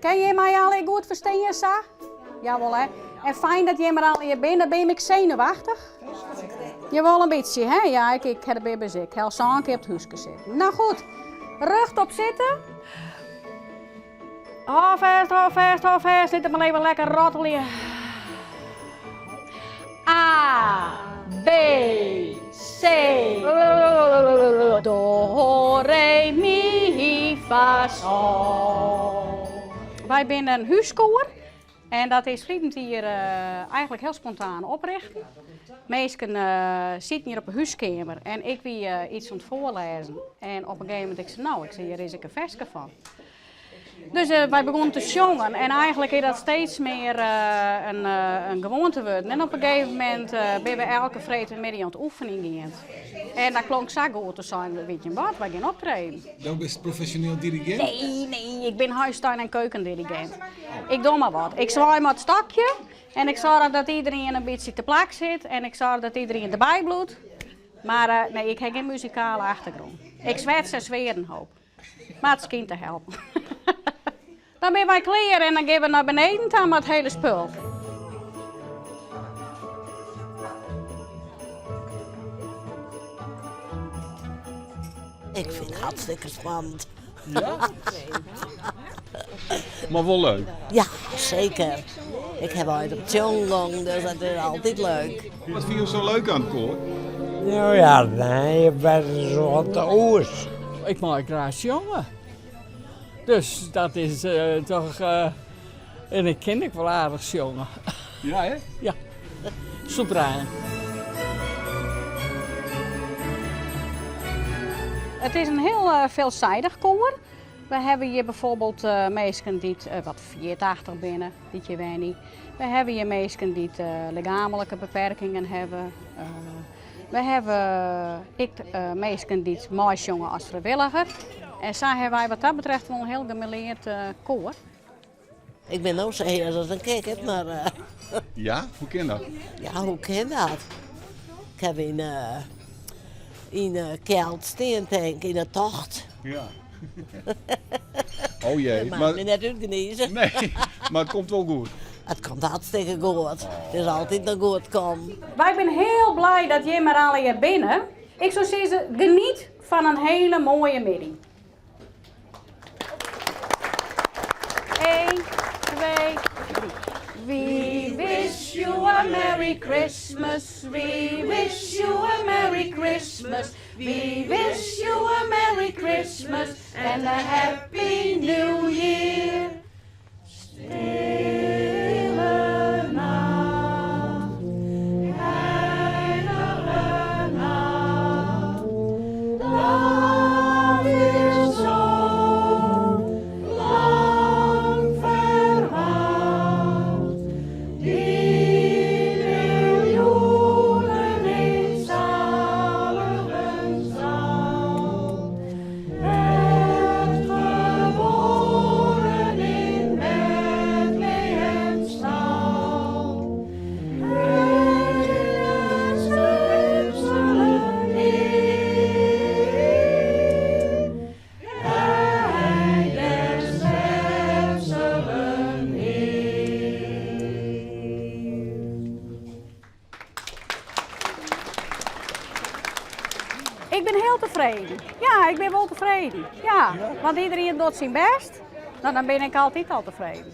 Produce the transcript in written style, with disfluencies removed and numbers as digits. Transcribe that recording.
Kin jim my allegear goed ferstean sa? Jawol hè. En fijn dat jim der allegear binne. Binne jim ek senuwachtich? Jawol in bytsje hè? Ja, ik, ik ha de bibbers ek. Ik ha al sân kear op it húske sitten. Nou goed, rjochtop sitte. Hâld fêst, hâld fêst, hâld fêst. Lit it mar even lekker rottelje. A, B, C, Do, Re, Mi, Fa, Sol. Wy binne in húskoar en dat is ferliden jier eigenlik hiel spontaan oprichten. Minsken sieten hjir op 'e húskeamer en ik wie iets oan it foarlêzen en op in gegeven momint ik sei, no, ik sei, hjir is ek in ferske fan. Dus wy begûnen te sjongen en eigenlik is dat steeds mear in gewoante wurden. En op in gegeven momint binne we elke freedtemiddei oan it oefenjen gien. En dat klonk sa goed, toen seinen we, weet je wat, wy gean optreden. Do bist profesjoneel dirigint? Nee, nee, ik bin huis-, tuin en keukendirigint. Ik doch mar wat. Ik swaai mei it stokje en ik soarch dat iedereen in bytsje te plak sit en ik soarch dat iedereen derby bliuwt. Mar nee, ik ha gjin muzikale achtergrûn. Ik swets en swear in hoop. Mar it skynt te helpen. Dan binne wy klear en dan gean we nei beneden ta mei it hiele spul. Ik fyn it hartstikke spannend. Ja? Mar wol leuk? Ja, seker. Ik ha altyd op tsjongen gongen, dus dat is altyd leuk. Wat fyn jo sa leuk oan it koar? No ja, nee, je bent zo wat te oers. Ik mei graach sjonge. Dus dat is toch. En ik kin ek wol aardich sjonge. Ja, hè? Ja. Sopraan. It is in hiel veelzijdig koar. We hawwe hjir bijvoorbeeld minsken dy't wat ferjitachtich binne, dy't hjir wenje. We hawwe hjir minsken dy't lichaamlike beperkingen hawwe. We hawwe ek minsken dy't meisjonge as frijwilliger. En sa hawwe wy wat dat betreft wol in hiel gemêleard koar. Ik bin no sa heas as in kikkert, mar. Ja, hoe kin dat? Ja, hoe kin dat? Ik ha yn yn 'e kjeld stean tink, yn 'e tocht. Ja. Oh jee. Dat moat my net útgnize. Nee, mar it komt wol goed. It komt hartstikke goed. It is altyd noch goed kommen. Wy binne hiel blij dat jim der allegear binne. Ik soe sizze, geniet fan in hiele moaie middei. Eén, twee, drie. We wish you a Merry Christmas. We wish you a Merry Christmas. We wish you a Merry Christmas and a Happy New Year. Stille nacht, heilige nacht, dat is zo lang verwacht, die miljoenen in zaligen zal. Werd geboren in Bethlehems stal. En in de schepselen Heer, Hij der schepselen Heer. Ik bin hiel tefreden. Ja, ik bin wol tefreden. Ja, want iedereen docht syn bêst. No, dan bin ik altyd al tefreden.